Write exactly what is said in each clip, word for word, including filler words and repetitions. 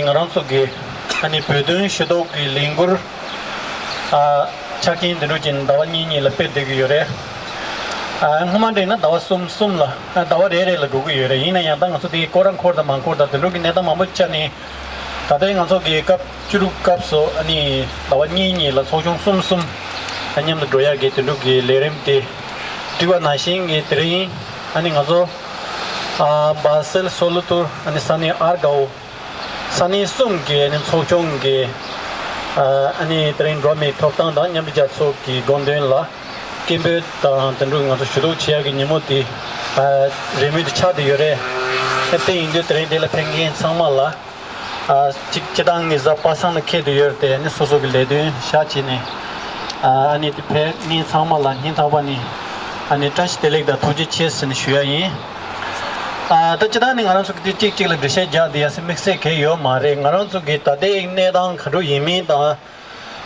ང་རང་ཚོ་གི་ཨ་ནི་བོད་དོན་ཞུ་གཏུག་གི་ལས་འགུལ་ཨ་ཆ་རྐྱེན་དེ་འདྲ་ཅིག་ཟླ་བ་གཉིས་གཉིས་ལ་སྤེལ་བསྡད་ཀྱི་ཡོད་རེད། ཨ་སྔོན་མ་འདྲ་ཡིན་ན་ཟླ་བ་གསུམ་གསུམ་ལ་ཨ་ཟླ་བ་རེ་རེ་ ལ་འགྲོ་གི་ཡོད་རེད། ཡིན་ན་ཡང་ད་ང་ཚོ་དེ་སྐོར་ར་འཁོར་དང་མ་འཁོར་དང་དེ་འདྲ་གི་གནས་སྟངས་མང་པོ་ཆགས་ནས། ད་ལྟའི་ང་ཚོ་གི་སྐབས་བཅུ་དྲུག་སྐབས་སུ་ཨ་ནི་ཟླ་བ་གཉིས་གཉིས་ལ་ཚོགས་ཆུང་གསུམ་གསུམ་མཉམ་དུ་འགྲོ་ཡག་གི་དེ་འདྲ་གི་ལས་རིམ་དེ་བསྒྲིགས་པ་ནང་བཞིན་གྱི་དེ་རིང་ཨ་ནི་ང་ཚོ་ཨ་སྦ་སེལ། སོ་ལུ་ཏུར། ཨ་ནི་ས་གནས་ཨར་གའོ། ས་གནས་གསུམ་གྱི་ཨ་ནི་ཚོགས་ཆུང་གི་ཨ་ནི་དེ་རིང་འགྲོ་བ་མིའི་ཐོབ་ཐང་དང་མཉམ་འབྲེལ་རྒྱལ་ཚོགས་ཀྱི་དགོངས་དོན་ལ་སྐད་འབོད་དང་དེ་འདྲ་ང་ཚོ་ཞུ་གཏུག་བྱེད་ཡག་གི་ཉིན་མོ་དེ་ཨ་རེས་མོས་དེ་ཆགས་བསྡད་ཡོད་རེད། དེ་ཡིན་དུས་དེ་རིང་འདི་ལ་ཕེབས་མཁན་ཚང་མ་ལ། ཨ་གཅིག་སྤྱི་བཏང་གི་གཟའ་པ་སངས་ལ་འཁེལ་དུ་ཡོད་དེ་ནི་སོ་སོ་གི་ལས་དོན་བཞག་བྱས་ནས་ཨ་ནི་དེ་ཕེབས་མཁན་ཚང་མ་ལ་སྙིང་ཐག་པ་ནས་ཨ་ནི་བཀྲ་ཤིས་བདེ་ལེགས་དང་ཐུགས་རྗེ་ཆེ་ཟེར་ནས་ཞུ་ཡ་ཡིན། ཨ་ད་སྤྱི་བཏང་ནི་ང་རང་ཚོ་གི་དེ་གཅིག་གཅིག་ལ་འགྲེལ་བཤད་རྒྱག་བསྡད་ཡ་ཟེར་དམིགས་བསལ་གང་ཡོད་མ་རེད། ང་རང་ཚོ་གི་ད་ལྟའི་གནས་སྟངས་ག་འདྲ་ཡིན་མིན་དང་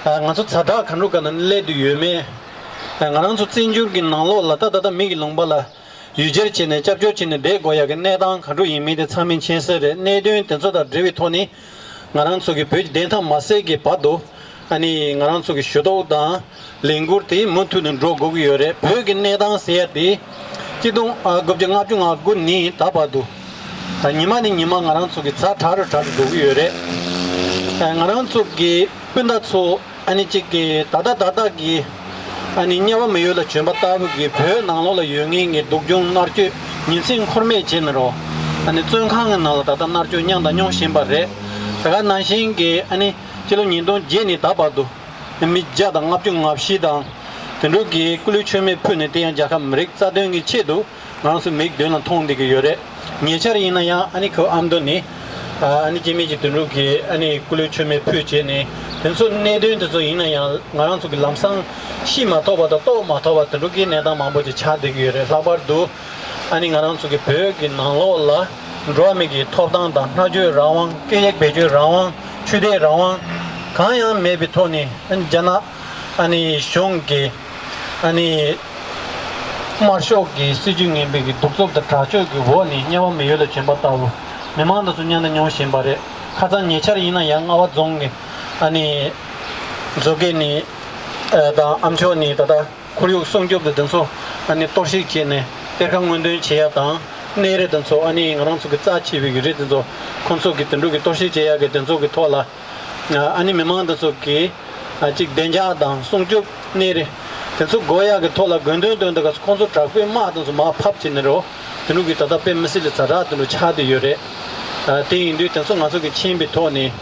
ཨ་ང་ཚོ་ཛ་དྲག་ག་འདྲ་ག་ན་སླེབས་བསྡད་ཡོད་མེད། ཨ་ང་རང་ཚོ་བཙན་བྱོལ་གྱི་ནང་ལོགས་ལ་ད་ད་ལྟ་མིག་གི་ལོང་པ་ལ། ཡུལ་གྱར་བྱས་ནས་སྐྱབས་བཅོལ་བྱས་ནས་བསྡད་དགོས་ཡག་གི་གནས་སྟངས་ག་འདྲ་ཡིན་མིན་དེ་ཚང་མས་མཁྱེན་གསལ་རེད། གནད་དོན་དེ་ཚོ་དང་འབྲེལ་བའི་ཐོག་ནས་ང་རང་ཚོ་གི་བོད་ཀྱི་བདེན་མཐའ་མ་གསལ་གྱི་བར་དུ་ཨ་ནི་ང་རང་ཚོ་གི་ཞུ་གཏུག་དང་ལས་འགུལ་དེ་མུ་མཐུད་ནས་འགྲོ་དགོས་ཀྱི་ཡོད་རེད། བོད་ཀྱི་གནས་སྟངས་ཟེར་ཡ་དེ་ཆིག་སྟོང་དགུ་བརྒྱ་ལྔ་བཅུ་ང་དགུ་ནས་ད་བར་དུ་ད་ཉི་མ་ནས་ཉི་མ་ང་རང་ཚོ་གི་ཛ་དྲག་རུ་དྲག་རུ་འགྲོ་གི་ཡོད་རེད། ང་རང་ཚོ་གི་སྤུན་ཟླ་ཚོ། ཨ་ནི་གཅིག་གིས་ད་ལྟ་ད་ལྟ་གི་ཨ་ནི་དམྱལ་བ་མི་ཡུལ་ལ་བྱོན་པ་ལྟ་བུ་གི་བོད་ནང་ལོགས་ལ་ཡོད་མཁན་གྱི་སྡུག་སྦྱོང་མནར་གཅོད་ཉིན་མཚན་འཁོར་མེད་བྱས་ནས་རོ། ཨ་ནི་བཙོན་ཁང་གི་ནང་ལ་ད་ལྟ་མནར་གཅོད་མྱངས་དང་མྱོང་བཞིན་པ་རེད། དེ་ག་ནང་བཞིན་གྱི་ཨ་ནི་སྤྱི་ལོ་ཉིས་སྟོང་བརྒྱད་ནས་ད་བར་དུ་མི་བརྒྱ་དང་ལྔ་བཅུ་ང་བཞི་དང་དེ་འདྲ་གི་སྐུ་ལུས་མཆོད་མེ་ཕུལ་ནས་དེ་ཡང་རྒྱལ་ཁབ་མི་རིགས་རྩ་དོན་གྱི་ཆེད་དུ། ང་རང་ཚོ་མིག་མདུན་ལ་མཐོང་བསྡད་ཀྱི་ཡོད་རེད། ཉེ་ཆར་ཡིན་ན་ཡང་ཨ་ནི་ཁོ་ཨ་མདོ་ནས་ཨ་ནི་སྐྱེ་དམན་གྱི་དོན་གྲུབ་ཀྱིས་ཨ་ནི་སྐུ་ལུས་མཆོད་མེ་ཕུལ་བྱས་ནས་དེ་ཚོ་གནད་དོན་དེ་ཚོ་ཡིན་ན་ཡང་ང་རང་ཚོ་གི་ལམ་སང་ཤེས་མ་ཐུབ་པ་དང་རྟོགས་མ་ཐུབ་པ་དེ་འདྲ་གི་གནས་སྟངས་མང་པོ་ཅིག་ཆགས་བསྡད་ཀྱི་ཡོད་རེད། ལྷག་པར་དུ་ཨ་ནི་ང་རང་ཚོ་གི་བོད་ཀྱི་ནང་ལོགས་ལ་འགྲོ་བ་མི་གི་ཐོབ་ཐང་དང་སྨྲ་བརྗོད་རང་དབང་། སྐད་ཡིག་བེད་སྤྱོད་རང་དབང་། ཆོས་དད་རང་དབང་གང་ཡང་མེད་པའི་ཐོག་ནས་ཨ་ནི་རྒྱ་ནག་ཨ་ནི་གཞུང་གི་ཨ་ནི། དམར་ཤོག་གི་སྲིད་ཇུས་ངན་པའི་གི་གདུག་རྩུབ་དང་དྲག་སྤྱོད་ཀྱི་འོག་ནས་དམྱལ་བ་མི་ཡུལ་ལ་བྱོན་པ་ལྟ་བུ། མི་མང་དེ་ཚོ་མྱངས་དང་མྱོང་བཞིན་པ་རེད། ཁ་སང་ཉེ་ཆར་ཡིན་ན་ཡང་རྔ་བ་རྫོང་གི་ཨ་ནི་མཛོད་དགེ་ནས་ཨ་དང་ཨ་མཆོག་ནས་ད་ལྟ་ཁོར་ཡུག་སྲུང་སྐྱོབ་དང་དེ་ཚོ་ཨ་ནི་གཏོར་བཤིག་བྱས་ནས་གཏེར་ཁ་སྔོག་འདོན་བྱེད་ཡ་དང་གནས་རི་དེ་ཚོ་ཨ་ནི་ང་རང་ཚོ་གི་རྩ་ཆེ་བའི་གི་རི་དེ་ཚོ་ཁོང་ཚོ་གི་དེ་འདྲ་གི་གཏོར་བཤིག་བྱེད་ཡ་གི་དེ་ཚོ་གི་ཐོག་ལ། ཨ་ནི་མི་མང་དེ་ཚོ་གིས་ཨ་གཅིག་བདེ་འཇགས་དང་སྲུང་སྐྱོབ་གནས་རི་དེ་ཚོ་དགོས་ཡག་གི་ཐོག་ལ་དགོས་འདུན་བཏོན་དུས་སྐབས་སུ་ཁོང་ཚོ་དྲག་པོའི་དམག་དེ་ཚོ་མར་ཕབ་བྱས་ནས་རོ། དེ་འདྲ་གི་ད་ལྟ་དཔེ་མི་སྲིད་ལ་ཛ་དྲག་དེ་འདྲ་ཆགས་བསྡད་ཡོད་རེད། ཨ་དེ་ཡིན་དུས་དེ་ཚོ་ང་ཚོ་གི་མཁྱེན་པའི་ཐོག་ནས་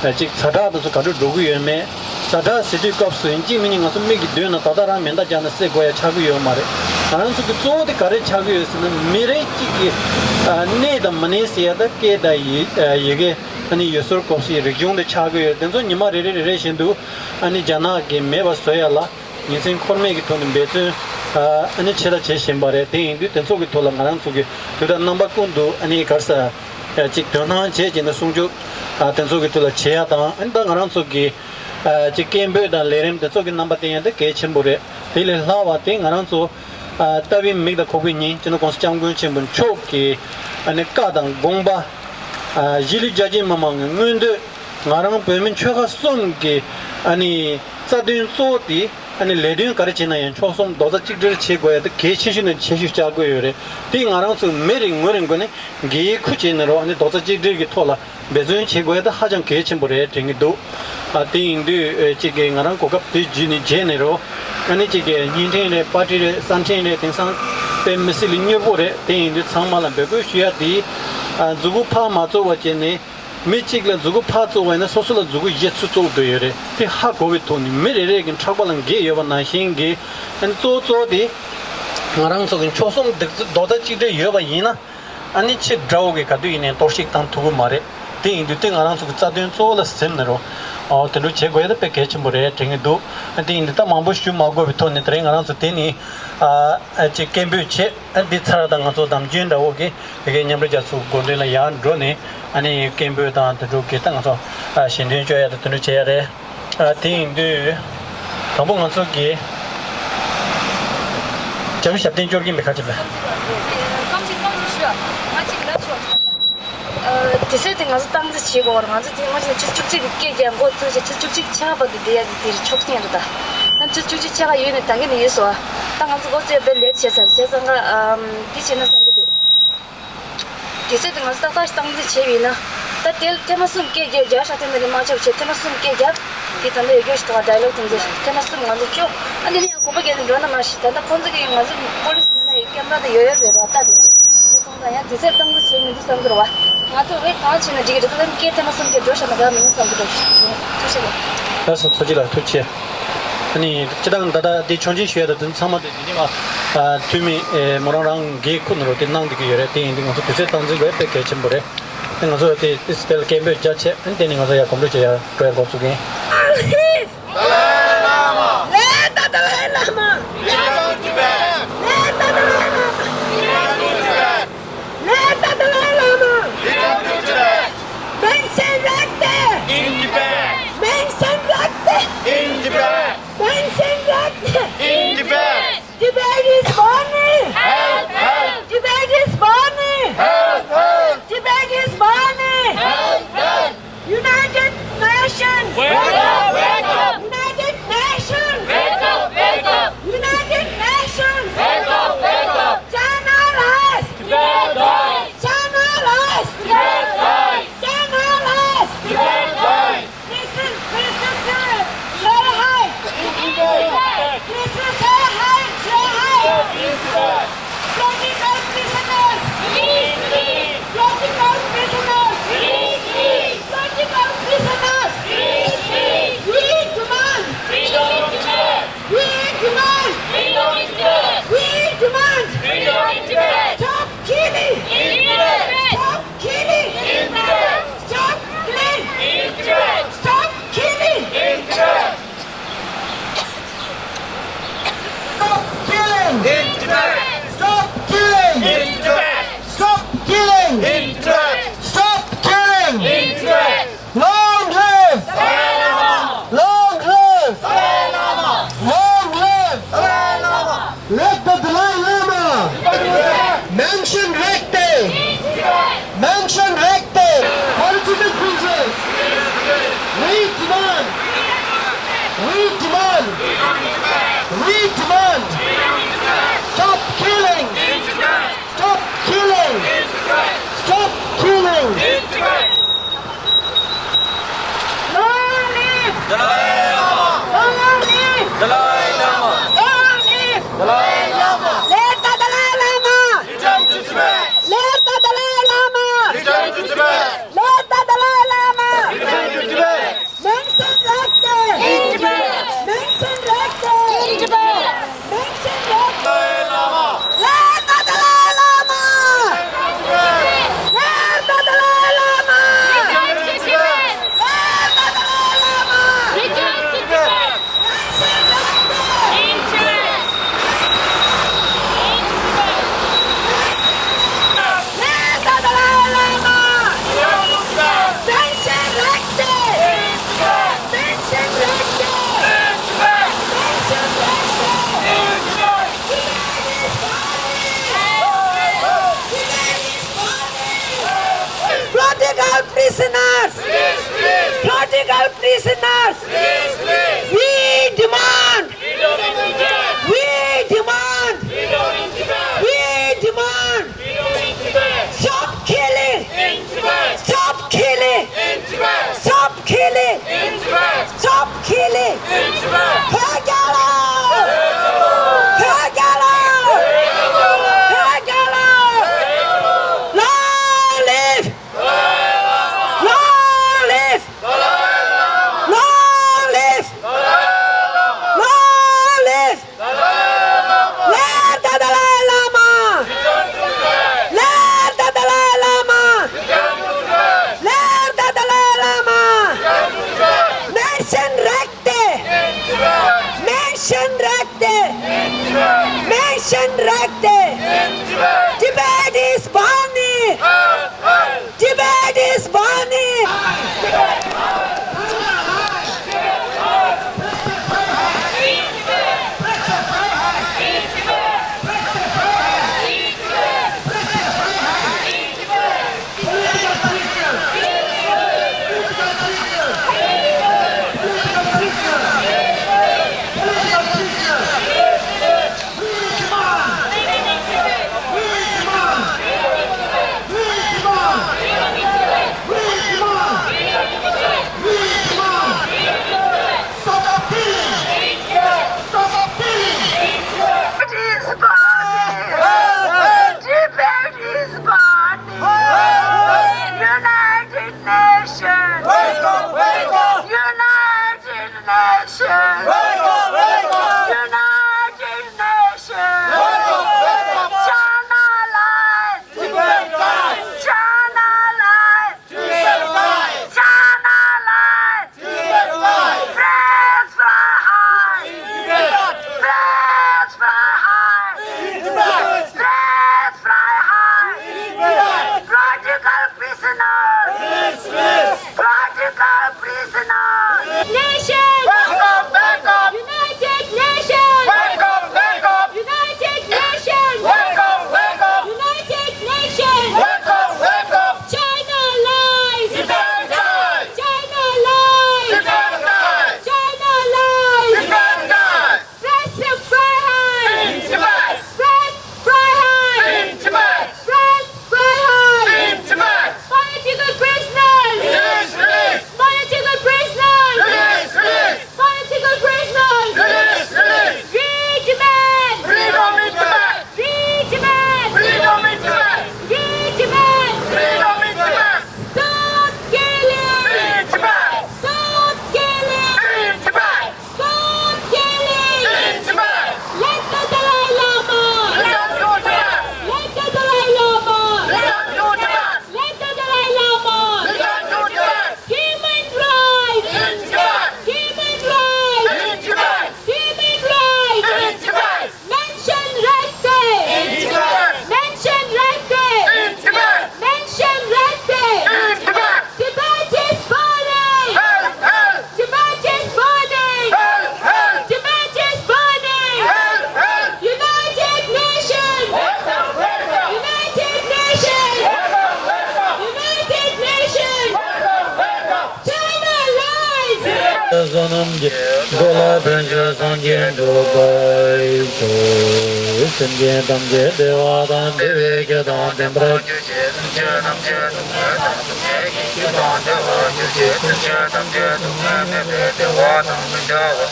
ཨ་གཅིག་ཛ་དྲག་དེ་ཚོ་ག་འདྲ་འགྲོ་གི་ཡོད་མེད། ཛ་དྲག་ཟེར་དུས་སྐབས་སུ་ཡིན་གཅིག་མིན་གཉིས་ང་ཚོ་མིག་གི་མདུན་ན་ད་ལྟ་རང་མེ་མདའ་རྒྱག་ན་བསད་དགོས་ཡ་ཆགས་ཀྱི་ཡོད་མ་རེད། ང་རང་ཚོ་གི་གཙོ་བོ་དེ་ག་རེ་ཆགས་ཀྱི་ཡོད་ཟེར་ན་མི་རེ་གཅིག་གི་ཨ་གནས་དང་མི་གནས་ཟེར་ཡ་ད་སྐད་དང་ཡི་ཡི་གེ། ཨ་ནི་ཡུལ་སྲོལ་གོམས་གཤིས་རིག་གཞུང་དེ་ཆགས་ཀྱི་ཡོད། དེ་ཚོ་ཉི་མ་རེ་རེ་རེ་རེ་བཞིན་དུ་ཨ་ནི་རྒྱ་ནག་གིས་མེད་པ་བཟོ་ཡ་ལ་ཉིན་མཚན་འཁོར་མེད་ཀྱི་ཐོག་ནས་འབད་བརྩོན་ཨ་ནི་ཆེ་ལ་བྱེད་བཞིན་པ་རེད། དེ་ཡིན་དུས་དེ་ཚོ་གི་ཐོག་ལ་ང་རང་ཚོ་གི་དུས་དང་རྣམ་པ་ཀུན་ཏུ་ཨ་ནི་ག་རེ་ཟེར་ཅིག་དོ་སྣང་བྱས་བྱས་ནས་སྲུང་སྐྱོབ་ཨ་དེ་ཚོ་གི་ཐོག་ལ་བྱེད་ཡ་དང་། ཨ་ནི་ད་ང་རང་ཚོ་གི་ཨ་ཅིག་སྐད་འབོད་དང་ལས་རིམ་དེ་ཚོ་གི་རྣམ་པ་བསྟན་ཡ་དེ་གལ་ཆེན་པོ་རེད། དེ་ལས་ལྷག་པ་དེ་ང་རང་ཚོ་ཨ་ལྟ་བའི་མིག་དང་ཁོག་པའི་སྙིང་། སྤྱི་ནོར་གོང་ས་སྐྱབས་མགོན་ཆེན་པོ་མཆོག་གི་ཨ་ནི་བཀའ་དང་དགོངས་པ། ཨ་གཞིས་ལུས་རྒྱ་ཆེ་མི་མང་གི་མངོན་འདོད། ང་རང་བོད་མི་ཆོལ་ཁ་གསུམ་གྱི་ཨ་ནི་རྩ་དོན་གཙོ་བོ་དེ་ཨ་ནི་ལས་དོན་ག་རེ་བྱེད་ན་ཡང་ཆོལ་གསུམ་རྡོག་རྩ་གཅིག་སྒྲིལ་བྱེད་དགོས་ཡ་དེ་གལ་ཆེ་ཤོས་ནས་ཆེ་ཤོས་ཆགས་ཀྱི་ཡོད་རེད། དེ་ང་རང་ཚོ་མི་རེ་ངོ་རེ་ངོས་ནས་འགན་ཁུར་བྱས་ནས་རོ། ཨ་ནི་རྡོག་རྩ་གཅིག་སྒྲིལ་གྱི་ཐོག་ལ་འབད་བརྩོན་བྱེད་དགོས་ཡ་དེ་ཧ་ཅང་གལ་ཆེན་པོ་རེད་དྲན་གྱི་འདུག་ཨ་དེ་ཡིན་དུས་ཨེ་གཅིག་གིས་ང་རང་གོ་སྐབས་དེ་བརྒྱུད་ནས་བརྗེད་ནས་རོ། ཨ་ནི་གཅིག་གིས་བརྙན་འཕྲིན་རེད། པར་སྐྲུན་རེད། གསར་འཕྲིན་རེད། དེང་སང་དཔེ་མི་སྲིད་ལ་མྱུར་པོ་རེད། དེ་ཡིན་དུས་ཚང་མ་ལ་འབོད་སྐུལ་ཞུ་ཡ་དེ་ཨ་མཛུབ་གུ་ཕར་མ་བཙུགས་པ་བྱས་ནས། མི་གཅིག་ལ་མཛུབ་གུ་ཕར་བཙུགས་པ་ཡིན་ན་སོ་སོ་ལ་མཛུབ་གུ་བཞི་ཚུར་བཙུགས་བསྡད་ཡོད་རེད། དེ་ཧ་གོ་བའི་ཐོག་ནས་མི་རེ་རེ་གི་ཕྲག་པ་ལ་འགན་ཡོད་པ་ནང་བཞིན་གྱི། ཨ་ནི་གཙོ་བོ་གཙོ་བོ་དེ་ང་རང་ཚོ་གི་ཆོལ་གསུམ་རྡོག་རྩ་གཅིག་སྒྲིལ་ཡོད་པ་ཡིན་ན། ཨ་ནི་ཕྱི་དགྲ་བོ་གིས་ག་དུས་ཡིན་ནའི་གཏོར་བཤིག་བཏང་ཐུབ་ཀྱི་མ་རེད། དེ་ཡིན་དུས་དེ་ང་རང་ཚོ་གི་རྩ་དོན་གཙོ་བོ་ལ་ཟིན་ནས་རོ། ཨོ་དེ་འདྲ་བྱེད་དགོས་ཡ་དེ་དཔེ་གལ་ཆེན་པོ་རེད་དྲན་གྱི་འདུག་ཨ་དེ་ཡིན་དུས་ད་མང་པོ་ཞུ་མ་དགོས་པའི་ཐོག་ནས་དེ་རིང་ང་རང་ཚོ་དེ་ནི་ཨ་ཨ་ཅིག་སྐད་འབོད་བྱེད། ཨ་འདི་ཚར་ད་ང་ཚོ་དམ་ཆོས་འདྲ་བོ་གི་དེ་གའི་མཉམ་འབྲེལ་རྒྱལ་ཚོགས་འགོ་འདྲེན་ལ་ཡར་འགྲོ་ནས་ཨ་ནི་སྐད་འབོད་དང་དེ་འདྲ་གི་ད་ང་ཚོ་ཨ་ཞལ་འདོན་བཅོ་ཡ་དང་དེ་འདྲ་བྱེད་ཡ་རེད། ཨ་དེ་ཡིན་དུས་དང་པོ་ང་ཚོ་གི་བྱ་བའི་ཞབས་བརྟན་སྐྱོར་གྱིན་པའི་ཁ་ཆེ་བས། རྐང་གཅིག་རྐང་གཅིག་ཞུ། ང་གཅིག་ལབ་ཆོག་ཨ་ དུས་ཚོད་དེ་ང་ཚོ་སྟངས་འཛིན་བྱེད་དགོས་པ་རེད། ང་ཚོ་དེ་སྔོན་ཆད་ཆུ་ཚོད་བཅུ་གཅིག་གི་སྐད་རྒྱག་འགོ་ཚུགས་བྱས་ཆུ་ཚོད་བཅུ་གཅིག་ཕྱེད་ཀ་བར་དུ་བསྡད་ཡག་གི་དེ་རེད། ཆོག་མཆན་རེད་ད། ད་ཆུ་ཚོད་བཅུ་གཅིག་ཕྱེད་ཀ་ཡོལ་ནས་ད་གིན་ནས་ཡོལ་སོང་བ། ད་ང་ཚོ་འགོ་ཚུགས་ཡག་དཔེ་ལེཊ་བྱས་ཚར་རེད། བྱས་ཙང་ང་ཨམ་འདི་བྱས་ན་བསམ་གྱི་འདུག་དུས་ཚོད་དེ་ང་ཚོ་ཏག་ཏག་སྟངས་འཛིན་བྱས་པ་ཡིན་ན། ད་དེ་ཐེངས་མ་གསུམ་སྐད་རྒྱག་རྒྱག་ཤག་དེ་ནས་རེད་མ་ཆགས་པ་བྱས་ཐེངས་མ་གསུམ་སྐད་རྒྱག་དེ་ད་ལྟ་ཡོད་རྒྱུ་ཞིག་འདུག་བ། ཌའི་ལོག་དེ་ཚོ་ཐེངས་མ་གསུམ་ང་ཚོ་སྐྱོ། ཨ་འདི་ནས་ཡང་གོམ་པ་བརྒྱབ་ནས་འགྲོ་ན་མ་ཤེས། ད་ལྟ་ཁོང་ཚོ་གིས་ང་ཚོ་པོ་ལི་སི་ནང་ན་ཡི་ཀེམ་ར་དེ་ཡོད་ཡོད་རེད་ར། ལྟ་དེ་ནས་སོང་ཙང་ཡང་དུས་ཚོད་སྟངས་འཛིན་བྱེད་མི་འདུག་བསམ་གྱི་རེད་བ། ང་ཚོ་རེ་གང་བྱས་ན་འགྲིག་གི་རེད། ད་ལམ་སྐད་ཐེངས་མ་གསུམ་སྐད་འགྲོ་བཞག་ན་དགའ་མི་འདུག་བསམ་གྱི་འདུག་ཐུགས་རྗེ་ཆེ། ལགས་སོ། ཐུགས་རྗེ་ཆེ་ལགས། ཐུགས་རྗེ་ཆེ། ཨ་ནི་སྤྱིར་བཏང་ད་ལྟ་འདི་ཆོག་མཆན་ཞུ་ཡ་ད་དུང་ཚང་མ་དེ་འདི་ནི་ང་ཨ་འཐུས་མི་ཨེ་མོ་རང་རང་སྒེར་ཁུག་ནང་རུ་དེ་གནང་བསྡད་ཀྱི་ཡོད་རེད། དེ་ཡིན་དུས་ང་ཚོ་དུས་ཚོད་སྟངས་འཛིན་དགོས་དཔེ་གལ་ཆེན་པོ་རེད། དེ་ང་ཚོ་དེ་དེ་སྤེལ་སྐད་འབོད་རྒྱ་ཆེ། ཨ་ནི་དེ་ནི་ང་ཚོ་ཡ་གོམ་བགྲོད་བྱེད་ཡ་འགྲོ་ཡ་འགོ་ཚུགས་ཀྱི་ཡིན། ལེགས་དང་དལ་བའི་བླ་མ། Return to Tibet. ལེགས་དང་དལ་བའི་བླ་མ། Return to Tibet. ལེགས་དང་དལ་བའི་བླ་མ། Return to Tibet. Menschen Rechte. In Tibet. Menschen Rechte. In Tibet. Menschen Rechte. In Tibet. Tibet is burning. Help, help. Tibet is burning. Help, help. Tibet is burning. Help, help. United Nations! Wake up, wake up! United Nations! Wake up, wake up! United Nations! Wake up, wake up! China lies! Tibet dies! China lies! Tibet dies! China lies! Tibet dies! This is, this is, uh, Shanghai! This is Shanghai! Shanghai! Political prisoners! Release, release! Political prisoners! Release, release! Political prisoners! Release, release! We demand! Freedom in Tibet! We demand! Freedom in Tibet! We demand! Freedom in Tibet! Stop killing! In Tibet! Stop killing! In Tibet! Stop killing! In Tibet! Stop killing! In Tibet! Stop killing! In Tibet! Stop killing! In Tibet! Stop killing! In Tibet! Stop killing! In Tibet! Long live! Dalai Lama! Long live! Dalai Lama! Long live! Dalai Lama! Let the Dalai Lama! Menschenrechte! Menschenrechte! Political prisoners! We demand! We demand! We demand! Stop killing! Stop killing! Stop killing! Long live! Dalai Lama! Long live! Dalai Lama! Long live! Dalai Lama! Let the Dalai Lama! Return to Tibet! Let the Dalai Lama! Return to Tibet! Let the Dalai Lama! Return to Tibet! Menschenrechte! In Tibet! Menschenrechte! In Tibet! Menschenrechte! Dalai Lama! Let the Dalai Lama! Let the Dalai Lama! Return to Tibet! Let the Dalai Lama! Return to Tibet! Menschenrechte! In Tibet! In Tibet! Let the Dalai Lama! Menschenrechte! Menschenrechte! Menschenrechte! Tibet is burning! Tibet is burning! Political prisoners! Political prisoners! We demand! We demand! We demand! Stop killing! Stop killing! Stop killing! Stop killing! བོད་རྒྱལ་ལོ། བོད་རྒྱལ་ལོ། བོད་རྒྱལ་ལོ། Long live! Long live! Long live! Long live! Let the Dalai Lama! Let the Dalai Lama! Let the Dalai Lama! Menschenrechte! Nation! Wake up, wake up! United Nation! Wake up, wake up! China lies! Tibet dies! China lies! Tibet dies! China lies! Tibet dies! Flags fly high! Tibet! Flags fly high! Tibet! Flags fly high! Tibet! Political prisoners! Release, release! Political prisoners! Nation! Wake up, wake up! United Nations! Wake up, wake up! United Nations! Wake up, wake up! United Nations! Wake up, wake up! China lies! Tibet dies! China lies! Tibet dies! China lies! Tibet dies! Press fry high! In Tibet! Press fry high! In Tibet! Press fry high! In Tibet! Political prisoners! Release, release! Political prisoners! Release, release! Political prisoners! Release, release! We demand! Freedom in Tibet! We demand! Freedom in Tibet! We demand! Freedom in Tibet! Stop killing! Free Tibet! Stop killing! Free Tibet! Stop killing! Free Tibet! Let the Dalai Lama! Return to Tibet! Let the Dalai Lama! Return to Tibet! Let the Dalai Lama! Return to Tibet! Human rights! In Tibet! Human rights! In Tibet! Human rights! In Tibet! Menschenrechte! In Tibet! Menschenrechte! In Tibet! Menschenrechte! In Tibet! Tibet is burning! Help! Help! Tibet is burning! Help! Help! Tibet is burning! Help! Help! United Nations! Wake up! Wake up! United Nations! Wake up! Wake up! United Nations! Wake up! Wake up! China lies! བསོད་ནམས་ཀྱི་འགྲོ་ལ་ཕན་ཕྱིར་སངས་རྒྱས་འགྲུབ་པར་ཤོག་སེམས་ཅན་ཐམས་ཅད་བདེ་བ་དང་བདེ་བའི་རྒྱུ་དང་ལྡན་པར་གྱུར་ཅིག་སེམས་ཅན་ཐམས་ཅད་སྡུག་བསྔལ་དང་སྡུག་བསྔལ་གྱི་རྒྱུ་དང་བྲལ་བར་གྱུར་ཅིག་སེམས་ཅན་ཐམས་ཅད་སྡུག་བསྔལ་མེད་པའི་བདེ་བ་དང་མི་འབྲལ་བར།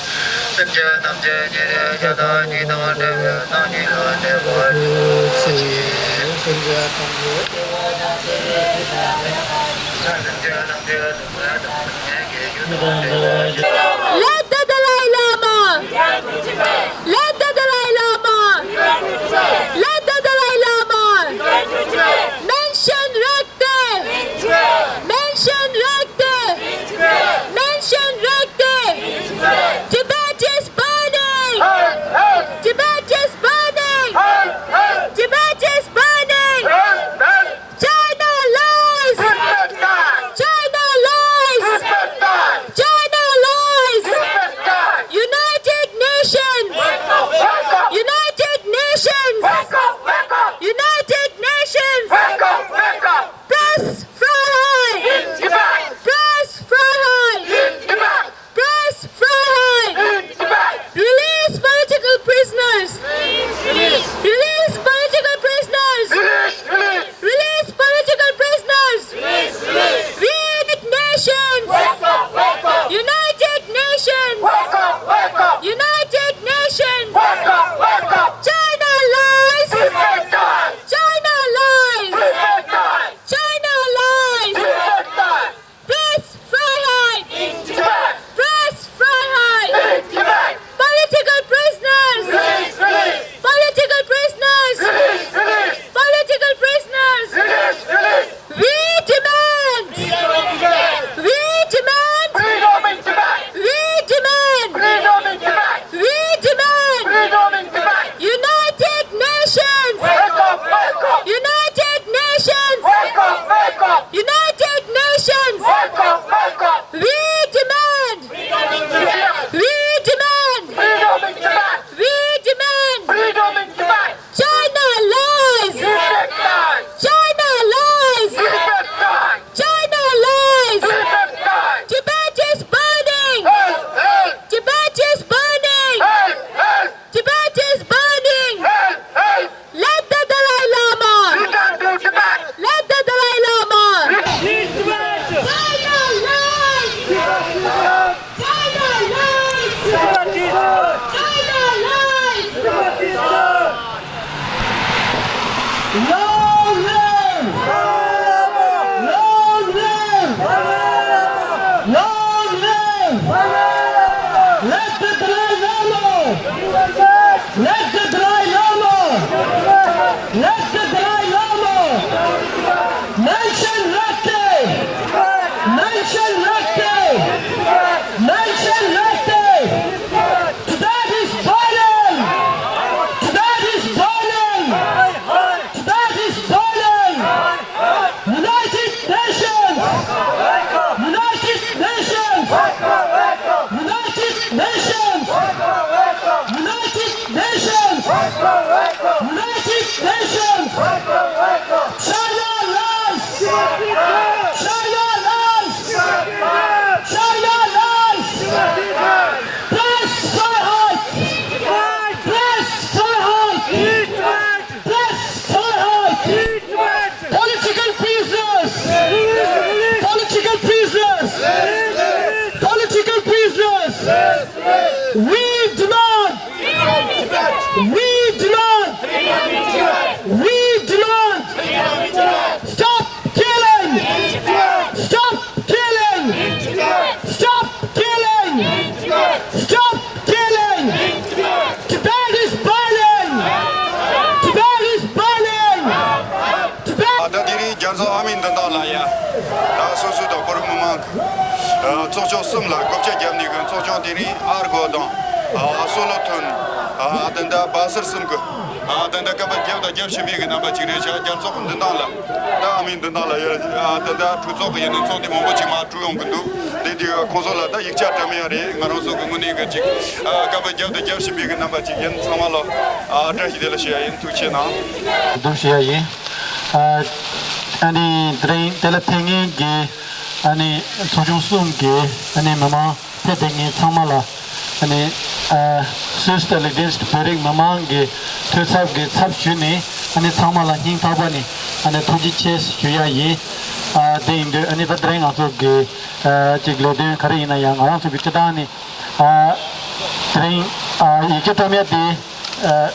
སེམས་ཅན་ཐམས་ཅད་ཉེ་རིང་བར་ཆད་དང་གཉིས་དང་བྲལ་བའི་སངས་རྒྱས་ལ་སླེབས་པར་གྱུར་ཅིག་སེམས་ཅན་ཐམས་ཅད་བདེ་བ་དང་བདེ་བའི་རྒྱུ་དང་བྲལ་བར་གྱུར་ཅིག་སེམས་ཅན་ཐམས་ཅད་སྡུག་བསྔལ་དང་སྡུག་བསྔལ་གྱི་རྒྱུ་དང་བྲལ་བར་གྱུར་ཅིག Let the Dalai Lama! Let the Dalai Lama! Let the Dalai Lama! Menschenrechte! Menschenrechte! Menschenrechte! Tibet is burning! Tibet is burning! Tibet is burning! China lies! China lies! China lies! We demand! We demand! We demand! Stop killing! Stop killing! Stop killing! Stop killing! Tibet is burning! Tibet is burning! Tibet! ད་དེ་རིང་རྒྱལ་ཚོགས་ཨ་མའི་མདུན་ཐང་ལ་ཡ། ད་སོ་སོ་དང་བོད་རིགས་མི་མང་གི་ཚོགས་ཆུང་གསུམ་ལ་རྒོལ་རྒྱ་བརྒྱབ་ནས་གི་ཚོགས་ཆུང་དེ་རིང་ཨར་གོ་དང་སོ་ལོ་ཐོན། ད་ལྟ་བ་སར་གསུམ་གི་ད་ལྟ་སྐད་འབོད་བརྒྱབ་དང་རྒྱབ་བཞིན་པའི་གི་རྣམ་པ་ཅིག་རེད་ཤག་རྒྱལ་ཚོགས་ཀྱི་མདུན་ཐང་ལ། ད་ཨ་མའི་མདུན་ཐང་ལ་ཡོད། ད་ལྟ་གྲོས་ཚོགས་ཀྱི་ཡིན་ནའི་ཚོགས་སྡེ་མང་པོ་ཅིག་མར་གྲོལ་ཡོང་གི་འདུག་དེ་དུས་ཁོང་ཚོ་ལ་ད་ཡིག་ཆ་འདྲ་མིན་ཡང་རེད། ང་རང་ཚོ་གི་ངོས་ནས་གི་ཅིག་སྐད་འབོད་བརྒྱབ་དང་རྒྱབ་བཞིན་པའི་གི་རྣམ་པ་ཅིག་ཡིན། ཚང་མ་ལ་བཀྲ་ཤིས་བདེ་ལེགས་ཞུ་ཡ་ཡིན། ཐུགས་རྗེ་ཆེ་གནང་། བསྡོམས་ཞུ་ཡ་ཡིན། ཨ་ནི་དེ་རིང་དེ་ལ་ཕེབས་མཁན་གྱི་ཨ་ནི་ཚོགས་ཆུང་གསུམ་གྱི་ཨ་ནི་མི་མང་ཕེབས་བསྡད་མཁན་ཚང་མ་ལ་ཨ་ནི་ཨ་སུད་སི་དང་ལིག་ཏེན་སི་བོད་རིགས་མི་མང་གི་འཐུས་ཚབ་ཀྱི་ཚབ་ཞུས་ནས་ཨ་ནི་ཚང་མ་ལ་སྙིང་ཐག་པ་ནས་ཨ་ནི་ཐུགས་རྗེ་ཆེ་ཞུ་ཡ་ཡིན། ཨ་དེ་ཡིན་དུས་ཨ་ནི་ད་དེ་རིང་ང་ཚོ་གི་ཨ་ཅིག་ལས་དོན་ག་རེ་ཡིན་ན་ཡང་ང་རང་ཚོ་གི་སྤྱི་བཏང་ནས་ཨ་དེ་རིང་ཨ་ཡིག་ཆ་བཀྲམ་ཡ་དེ་ཨ་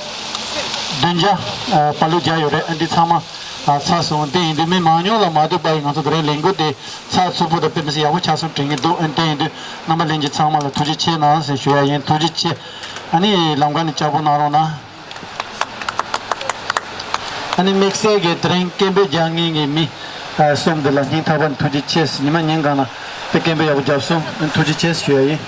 བདུན་བརྒྱ་ཨ་པར་ལུང་བརྒྱ་ཡོད་རེད། ཨ་འདི་ཚང་མ་ཨ་ཚར་སོང་། དེ་ཡིན་དུས་མི་མང་ཉུང་ལ་མ་ལྟོས་པ་ཡིས་ང་ཚོ་དེ་རིང་ལས་འགུལ་དེ་ཚགས་ཚུད་པོ་དང་དཔེ་མི་སྲིད་ཡག་པོ་ཆགས་སོང་དྲན་གྱི་འདུག་ཨ་དེ་ཡིན་དུས་རྣམ་པ་ལྷན་རྒྱས་ཚང་མ་ལ་ཐུགས་རྗེ་ཆེ་གནང་ཟེར་ཞུ་ཡ་ཡིན། ཐུགས་རྗེ་ཆེ། ཨ་ནི་ལམ་ཁ་ནས་ལྕགས་པོ་གནང་རོགས་གནང་། ཨ་ནི་དམིགས་བསལ་གྱི་དེ་རིང་སྐད་འབོད་རྒྱག་མཁན་གྱི་མི་ཨ་གསུམ་འདི་ལ་སྙིང་ཐག་པ་ནས་ཐུགས་རྗེ་ཆེ། ཉི་མ་ཉིན་གང་ལ་དེ་སྐད་འབོད་ཡག་པོ་བརྒྱབ་སོང་། ཨ་ནི་ཐུགས་རྗེ་ཆེ་ཞུ་ཡ་ཡིན།